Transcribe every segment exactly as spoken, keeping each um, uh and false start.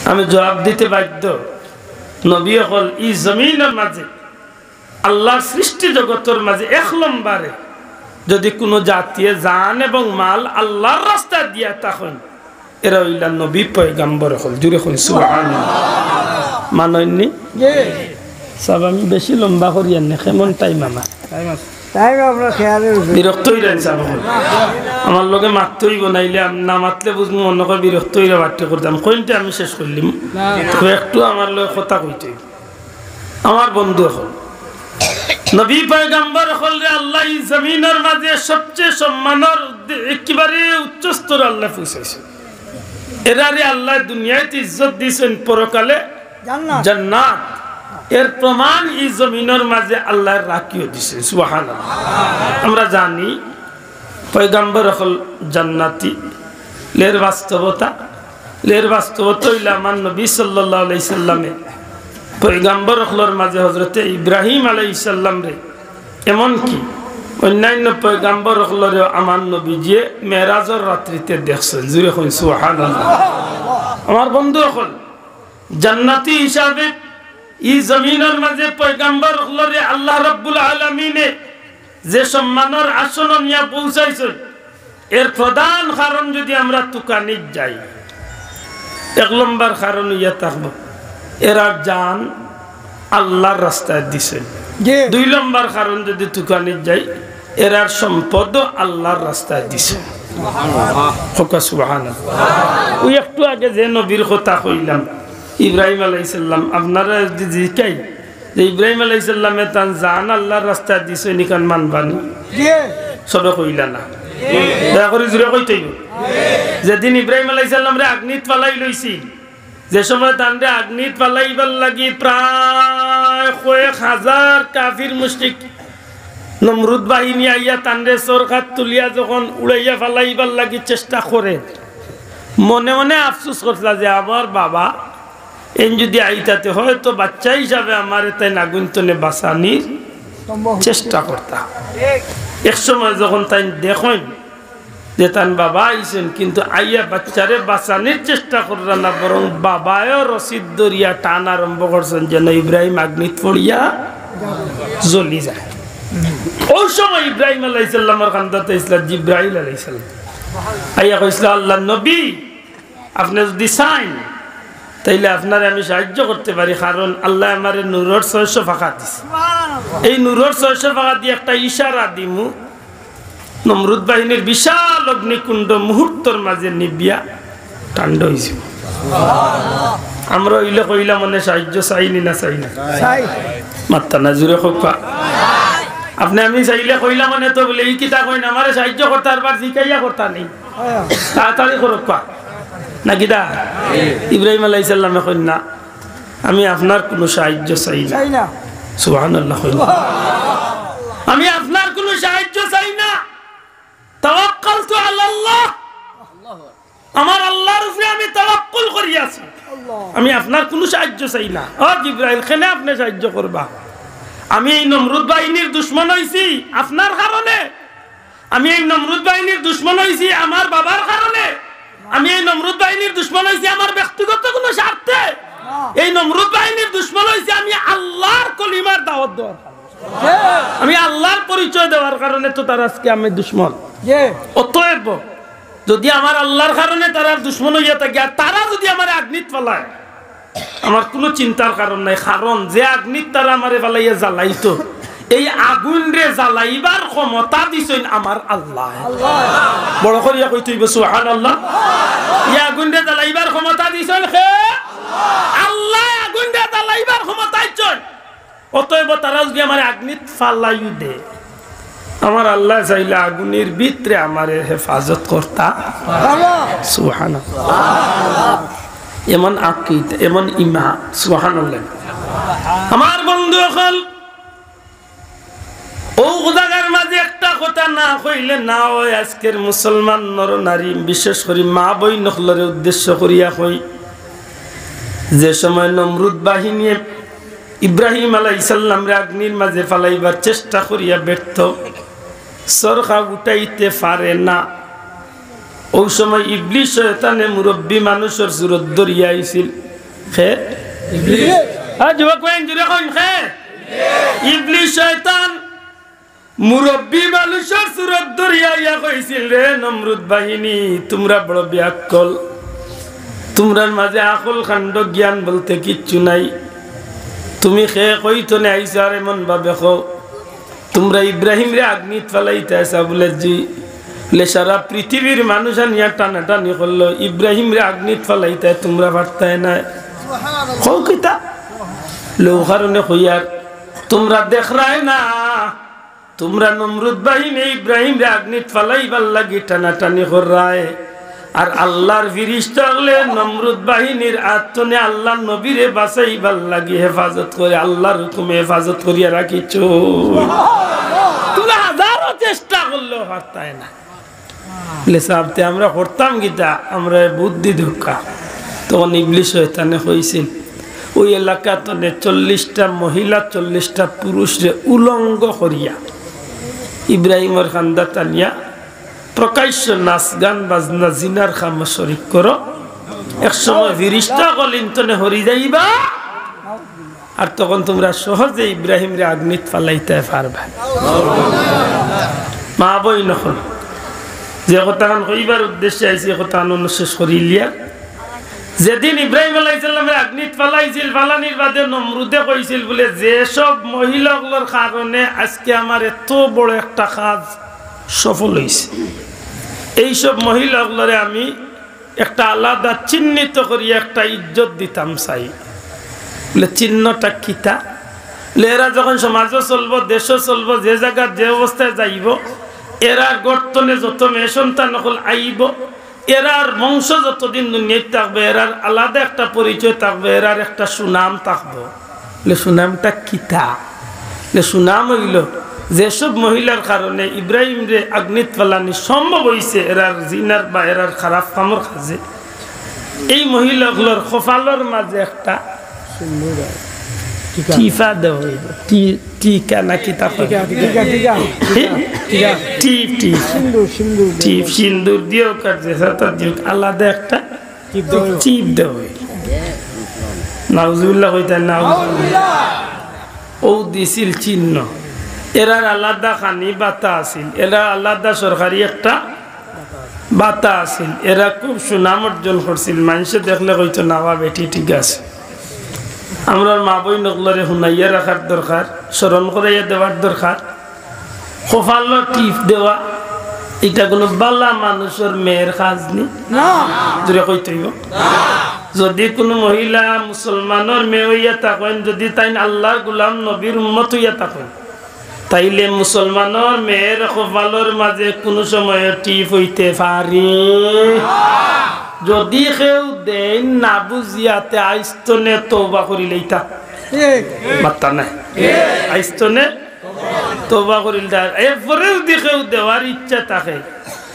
আমি জবাব দিতে বাধ্য। নবী অকল ই জমিনর মাঝে, আল্লাহর সৃষ্টি জগতর মাঝে এক লম্বরে যদি কুনু জাতিয়ে জান এবং মাল আল্লাহর রাস্তায় দিয়া থাকইন, এরা অইলা নবী পয়গাম্বর অকল। জুরে কইন সুবহানাল্লাহ। মানইননি? সাব, আমি বেশি লম্বা করিয়ার না, কেমন টাইম আমার? টাইম আপনার খেয়ালের উপরে। বিরক্ত অইরা ইনশাআল্লাহ। আমার লগে মাততে অইবো, নাইলে আম-, না মাতলে বুঝমু মনে কয় বিরক্ত অইরা বাট্টি করতাম। কইনতে আমি শেষ করলিমু। না। তো একটু আমার লগে কথা কইতে অইবো। আমার বন্ধু অকল, নবী পয়গাম্বর অকলরে আল্লায় ই জমিনর মাঝে সবচেয়ে সম্মানর দে-, একেবারে উচ্চ স্তরে আল্লায় পৌঁছাইছে। এরারে আল্লায় দুনিয়াত ইজ্জত দিছইন, পরকালে জান্নাত। জান্নাত। এর প্রমাণ ই জমিনর মাঝে আল্লায় রাখিও দিছে। সুবহানাল্লাহ। আমরা জানি পয়গাম্বর অকল জান্নাতি। এর বাস্তবতা, এর বাস্তবতা অইলা আমার নবী সাল্লাল্লাহু আলাইহি সাল্লামে পয়গাম্বর অকলর মাঝে হযরতে ইব্রাহিম আলাইহিস সালামরে, এমনকি অন্যান্য পয়গাম্বর অকলরেও আমার নবীজিয়ে মেরাজর রাত্রিতে দেখছইন। জুরে কইন সুবহানাল্লাহ। আমার বন্ধু অকল, জান্নাতি হিসাবে ই জমিনর মাঝে পয়গাম্বর অকলরে আল্লাহ রাব্বুল আলামিনে যে সম্মানর আসন নিয়া পৌঁছাইছইন, এর প্রধান কারণ যদি আমরা তুকানিত যাই, এক লম্বর কারণ অইয়া থাকবো, এরার জান আল্লাহর রাস্তায় দিছইন। জি। দুই লম্বর কারণ যদি তুকানিত যাই, এরার সম্পদও আল্লাহর রাস্তায় দিছইন। কউক্কা সুবহানাল্লাহ। ওই একটু আগে যে নবীর কথা কইলাম, ইব্রাহিম আলাইহিস সালাম, আপনারা যদি জিকাই যে ইব্রাহিম আলাইহিস সালামে তান জান আল্লাহর রাস্তায় দিছইন, ইখান মানবানি? জি। সবে কইলা না। দয়া করি জুরে কইতে অইবো। যেদিন ইব্রাহিম আলাইহিস সালামরে আগ্নিত ফালাই লইছিল, যে সময় তানরে আগ্নিত ফালাইবার লাগি প্রায় কয়েক হাজার কাফির মুশরিক নমরুদ বাহিনী আইয়া তানরে সরকাত তুলিয়া যখন উড়াইয়া ফালাইবার লাগি চেষ্টা করে, মনে মনে আফসোস করছিলা যে আমার বাবা এইন যদি আইতা তে হয়তো বাচ্চা হিসাবে আমারে তাইন আগুন তনে বাঁচানির চেষ্টা করতা। এক সময় যখন তাইন দেখইন যে তান বাবা আইছইন, কিন্তু আইয়া বাচ্চারে বাঁচানির চেষ্টা কররা না, বরং বাবায়ও রশিদ ধরিয়া টান আরম্ভ করছইন যেন ইব্রাহিম আগ্নিত পড়িয়া জ্বলি যায়। ওই সময় ইব্রাহিম আলাইহিস সালামর কান্দাত আইছলা জিব্রাইল আলাইহিস সালাম। আইয়া কইছলা, "আল্লাহর নবী, আপনে যদি চাইন, তাইলে আপনারে আমি সাহায্য করতে পারি, কারণ আল্লায় আমারে নূরর ছয়শো পাখা দিছে। এই নূরর ছয়শো পাখা দিয়া একটা ইশারা দিমু, নমরুদ বাহিনীর বিশাল অগ্নিকুণ্ড মুহূর্তর মাঝে নিবিয়া ঠান্ডা অইযিবো।" আমরা অইলে কইলা মনে সাহায্য চাইনি না চাই না? চাই। মাত্তা না, জুরে কউক্কা। আপনে আমি চাইলে কইলা মনে তো বুলে, "ই কিতা কইন, আমারে সাহায্য করতা, আরবার জিকাইয়া করতা নি?" তাড়াতাড়ি করউক্কা। না কিতা? ইব্রাহিম আলাইহিস সালামে কইন না, "আমি আপনার কুনু সাহায্য চাই না।" চাই না। সুবহানাল্লাহ কইন। "আমি আপনার কুনু সাহায্য চাই না। তাওয়াক্কালতু আলাল্লাহ। আমার আল্লাহর উপরে আমি তাওয়াক্কুল করি আছি। আমি আপনার কুনু সাহায্য চাই না।" "ও জিব্রাইল, কেনে আপনে সাহায্য করবা? আমি এই নমরুদ বাহিনীর দুশমন অইছি আপনার কারণে। আমি এই নমরুদ বাহিনীর দুশমন অইছি আমার বাবার কারণে। আমি এই নমরুদ বাহিনীর দুশমন অইছি আমার ব্যক্তিগত কুনু স্বার্থে। এই নমরুদ বাহিনীর দুশমন অইছি আমি আল্লাহর কলিমার দাওয়াত দেওয়ার কারণে। আমি আল্লাহর পরিচয় দেওয়ার কারণে তো তারা আজকে আমি দুশমন।" অতএব যদি আমার আল্লাহর কারণে তারার দুশমন অইয়া থাকি, আর তারা যদি আমারে আগ্নিত ফালায়, আমার কুনু চিন্তার কারণ নাই, কারণ যে আগ্নিত তারা আমারে ফালাইয়া জ্বালাইতো, এই আগুনরে জ্বালাইবার ক্ষমতা দিছইন আমার আল্লায়। বড় করিয়া কইতে অইবো সুবহানাল্লাহ। এই আগুনরে জ্বালাইবার ক্ষমতা দিছইন কে? আল্লায় আগুনরে জ্বালাইবার ক্ষমতা দিছইন। অতএব তারা যদি আমারে আগ্নিত ফালাইও দে, আমার আল্লায় চাইলে আগুনের ভিতরে আমারে হেফাজত করতা। সুবহানাল্লাহ। এমন আকিদা, এমন ইমান। সুবহানাল্লাহ। আমার বন্ধু অকল, অউ জাগার মাঝে একটা কথা না কইলে না অয়। আজকের মুসলমান নর নারী, বিশেষ করি মা বইন অকলরে উদ্দেশ্য করিয়া কই, যে সময় নমরুদ বাহিনীয়ে ইব্রাহিম আলাইহিস সালামরে আগ্নির মাঝে ফালাইবার চেষ্টা করিয়া ব্যর্থ, সরখা উঠাইতে পারে না। অউ সময় ইবলিস শয়তানে মুরব্বি মানুষর সুরত ধরিয়া আইছিল। খে? ইবলিস। আর যুবক ভাই, জুরে কইন খে? ইবলিস শয়তান মুরব্বি মানুষর সুরত ধরিয়া আইয়া কইছিল, "রে নমরুদ বাহিনী, তুমরা বড় বেআক্কল, তুমরার মাঝে আকল কাণ্ড জ্ঞান বলতে কিচ্ছু নাই। তুমি খে কইতনে আইছো আর এমন ভাবে কও, তুমরা ইব্রাহিমরে আগ্নিত ফালাইতায় চাও?" বুলে, "জি।" বুলে, "সারা পৃথিবীর মানুষ আনিয়া টানাটানি করলো, ইব্রাহিমরে আগ্নিত ফালাইতায় তুমরা পারতায় নায়। কও কিতা?" বুলে, "অউ কারণে কইয়ার, তুমরা দেখরায় না, তুমরা নমরুদ বাহিনী ইব্রাহিমরে আগ্নিত ফালাইবার লাগি টানাটানি কররায়, আর আল্লার ফিরিস্তা অকলে নমরুদ বাহিনীর আত তনে আল্লার নবীরে বাঁচাইবার লাগি হেফাজত করে, আল্লার হুকুমে হেফাজত করিয়া রাখিছো। তুমরা হাজারো চেষ্টা করলেও পারতায় না।" বুলে, "সাব, তে আমরা করতাম কিতা? আমরারে বুদ্ধি দেউক্কা।" তখন ইবলিস শয়তানে কইছিল, অউ এলাকা তনে চল্লিশটা মহিলা, চল্লিশটা পুরুষরে উলঙ্গ করিয়া ইব্রাহিমর কান্দাত আনিয়া প্রকাশ্য নাচ গান বাজনা জিনার কামো শরিক করো। এক সময় ফিরিস্তা অকল ইন তনে হরি যাইবা, আর তখন তুমরা সহজে ইব্রাহিমরে আগ্নিত ফালাইতায় পারবা। মা বইন অকল, যে কথাখান কইবার উদ্দেশ্যে আইছি, কথাখান অনো শেষ করিলিয়ার। যেদিন ইব্রাহিম আলাইহিস সালামরে আগ্নিত ফালাইছিল, ফালানির বাদে নমরুদে কইছিল বুলে, "যে সব মহিলা অকলর কারণে আজকে আমার এত বড় একটা কাজ সফল অইছে, এই সব মহিলা অকলরে আমি একটা আলাদা চিহ্নিত করি একটা ইজ্জত দিতাম চাই।" বুলে, "চিহ্নটা কিতা?" বুলে, "এরা যখন সমাজও চলবো, দেশও চলবো, যে জাগাত যে অবস্থায় যাইবো, এরার গর্ত তনে যত মেয়ে সন্তান অকল আইবো, এরার বংশ যতদিন দুনিয়াত থাকবে, এরার আলাদা একটা পরিচয় থাকবে, এরার একটা সুনাম থাকবো।" বুলে, "সুনামটা কিতা?" বুলে, "সুনাম অইলো, যেসব মহিলার কারণে ইব্রাহিমরে আগ্নিত ফালানি সম্ভব অইছে, এরার জিনার বা এরার খারাপ কামর কাজে, এই মহিলা অকলর কপালর মাঝে একটা টিফা দেওয়া অইবো।" টি-, টিকা না কিতা কয়? টিকা, টিকা, টিকা। টিপ, টিপ। সিন্দুর, সিন্দুর। টিপ, সিন্দুর দিয়াউক আর যেতা দিয়াউক, আলাদা একটা টিপ দেওয়া অইবো। টিপ দেওয়া অইবো। নাউজুবিল্লাহ কইতা, নাউজুবিল্লাহ। অউ দিছিল চিহ্ন। এরার আলাদা খানি বাতা আছিল, এরার আলাদা সরকারি একটা বাতা আছিল। এরা খুব সুনাম অর্জন করছিল, মানষে দেখলে কইতো, "না বা বেটি ঠিক আছে।" আমরার মা বইন অকলরে হুনাইয়া রাখার দরকার, স্মরণ করাইয়া দেওয়ার দরকার। কপালো টিপ দেওয়া, ইটা কুনু বালা মানুষর মেয়ের কাজ নি। না। জুরে কইতে অইবো। যুদি কুনু মহিলা মুসলমানর মেয়ে অইয়া থাকইন, যুদি তাইন আল্লার গুলাম নবীর উম্মত অইয়া থাকইন, তাইলে মুসলমানর মেয়ের কপালর মাঝে কুনু সময় টিপ অইতে পারে। যুদি কেউ দেইন না বুঝিয়া, তে আইজ তনে তওবা করিলাইতা। মাত্তা নাই। আইজ তনে তওবা করিলাইতা। এরপরে যুদি কেউ দেওয়ার ইচ্ছা থাকে,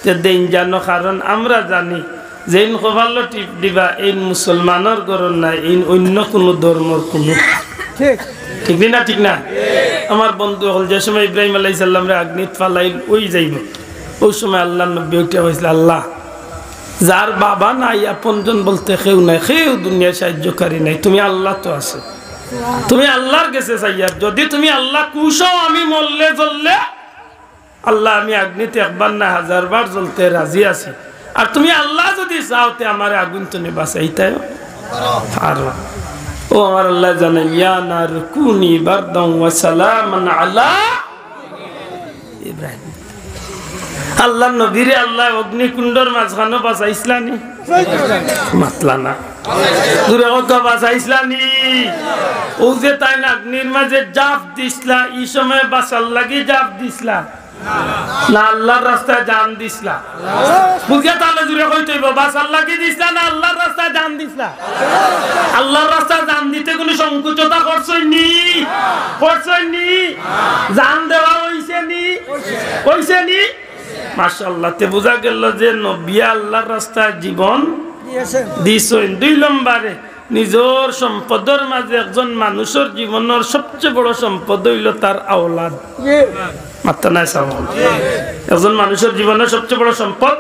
তে দেইন জানো, কারণ আমরা জানি যেইন কপালো টিপ দিবা, এইন মুসলমানর ঘরর নায়, এইন অইন্য কুনু ধর্মর কুনু। ঠিক। ঠিক নি না? ঠিক না? আমার বন্ধু অকল, যে সময় ইব্রাহিম আলাইহিস সালামরে আগ্নিত ফালাইল, অই যাইবো, অউ সময় আল্লার নবী উঠিয়া কইছিল, "আল্লাহ, যার বাবা নাই, আপনজন বলতে কেউ নাই, কেউ দুনিয়ার সাহায্যকারী নাই, তুমি আল্লাহ তো আছো, তুমি আল্লার গেছে চাইয়ার, যুদি তুমি আল্লাহ খুশ অও, আমি মরলে জ্বললে, আল্লাহ, আমি আগ্নিত একবার না হাজারবার জ্বলতে রাজি আছি। আর তুমি আল্লাহ যুদি চাও, তে আমারে আগুন তনে বাঁচাইতায় পারো।" ও আমার আল্লায় জানাইন, "ইয়া নারু কুনি বারদান ওয়া সালামান আলা ইব্রাহিম।" আল্লার নবীরে আল্লায় অগ্নিকুণ্ডর মাঝখানো বাঁচাইছলা নি? মাতলা না। জুরে কউক্কা, বাঁচাইছলা নি? অউ যে তাইন আগ্নির মাঝে জাপ দিছলা, ই সময় বাঁচার লাগি জাপ দিছলা? না আল্লার রাস্তায় জান দিছলা? বুঝিয়া তাইলে জুরে কইতে অইবো, বাঁচার লাগি দিছলা না আল্লার রাস্তায় জান দিছলা? আল্লার রাস্তায় জান দিতে কুনু সংকোচতা করছইন নি? করছইন নি? জান দেওয়া অইছে নি? অইছে নি? মাশাআল্লাহ। তে বুঝা গেল যে নবিয়ে আল্লার রাস্তায় জীবন দিছইন। দুই নম্বরে, নিজর সম্পদর মাঝে একজন মানুষর জীবনর সবচে বড় সম্পদ অইলো তার আওলাদ। মাত্তা নাই সাব। একজন মানুষর জীবনর সবচে বড় সম্পদ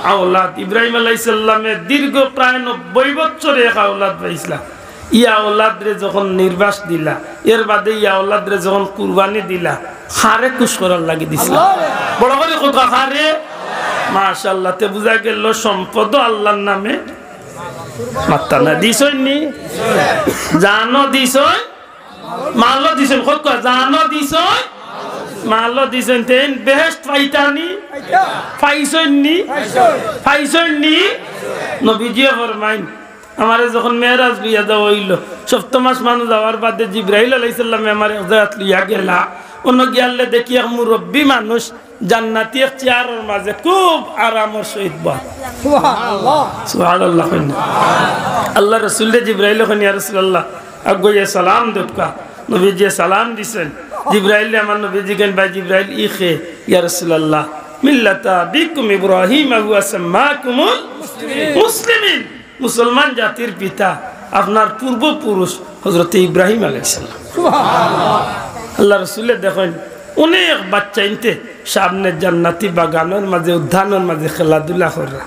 আওলাদ। ইব্রাহিম আলাইহিস সালামে দীর্ঘ প্রায় নব্বই বছরে এক আওলাদ পাইছিলা। ই আওলাদরে যখন নির্বাস দিলা, এর বাদে ই আওলাদরে যখন কুরবানি দিলা, কারে খুশ করার লাগি দিছিলা? বড় করি কউক্কা, কারে? মাশাআল্লাহ। তে বুঝা গেল সম্পদও আল্লাহর নামে। মাত্তা না দিছইন নি? জানও দিছইন, মালও দিছইন। কউক্কা, জানও দিছইন, মালও দিছইন। তে বেহেশত পাইতা নি? পাইছইন নি? পাইছইন নি? নবীজিয়ে ফরমাইন, আমারে যখন মেরাজ লইয়া যাওয়া অইলো, সপ্তম আসমানো যাওয়ার বাদে জিব্রাইল আলাইহিস সালামে আমারে এক জাগাত লইয়া গেলা। অনো গিয়ালে দেখি এক মুরব্বি মানুষ জান্নাতি এক চেয়ারর মাঝে খুব আরামর সহিত বওয়া। সুবহানাল্লাহ। সুবহানাল্লাহ কইন না। আল্লাহর রাসূলরে জিব্রাইলে কইন, "ইয়া রাসূলুল্লাহ, আগুয়াইয়া সালাম দেউক্কা।" নবীজিয়ে সালাম দিছইন। জিব্রাইলরে আমার নবীজিয়ে কইন, "ভাই জিব্রাইল, ই কে?" "ইয়া রাসূলুল্লাহ, মিল্লাতা আবিকুম ইব্রাহিম ওয়া হুয়া সাম্মাকুমুল মুসলিমিন।" মুসলমান জাতির পিতা, আপনার পূর্বপুরুষ হযরতে ইব্রাহিম আলাইহিস সালাম। আল্লাহর রাসূলে দেখইন, অনেক বাচ্চাইন্তে সামনে জান্নাতি বাগানর মাঝে, উদ্যানর মাঝে খেলাধুলা কররা।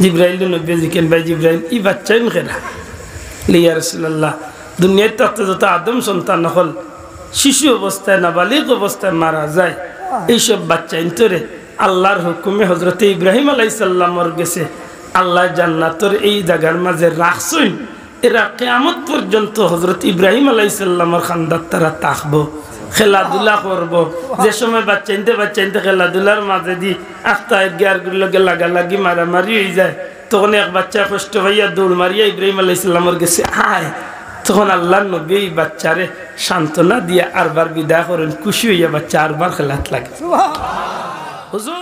জিব্রাইল নবীয়ে জিকাইন, "ভাই জিব্রাইল, ই বাচ্চাইন কেরা?" "ইয়া রাসূলুল্লাহ, দুনিয়াত থাকতে যত আদম সন্তান অকল শিশু অবস্থায়, নাবালিগ অবস্থায় মারা যায়, এইসব বাচ্চাইন্তরে আল্লাহর হুকুমে হযরতে ইব্রাহিম আলাইহিস সালামর গেছে আল্লাহ জান্নাতর এই জাগার মাঝে রাখছইন। এরা কিয়ামত পর্যন্ত হযরত ইব্রাহিম আলাইহিস সালামর খান্দাত তারা থাকবো, খেলাধুলা করবো।" যে সময় বাচ্চাইন্তে বাচ্চাইন্তে খেলাধুলার মাঝে দি আখতা এক গিয়ার লগে লাগালাগি মারামারি অইযায়, তখন এক বাচ্চায় কষ্ট পাইয়া দৌড় মারিয়া ইব্রাহিম আলাইহিস সালামর গেছে আয়। তখন আল্লাহর নবী এই বাচ্চারে সান্ত্বনা দিয়া আরবার বিদায় করইন, খুশি অইয়া বাচ্চা আরবার খেলাত লাগে। হুজুর,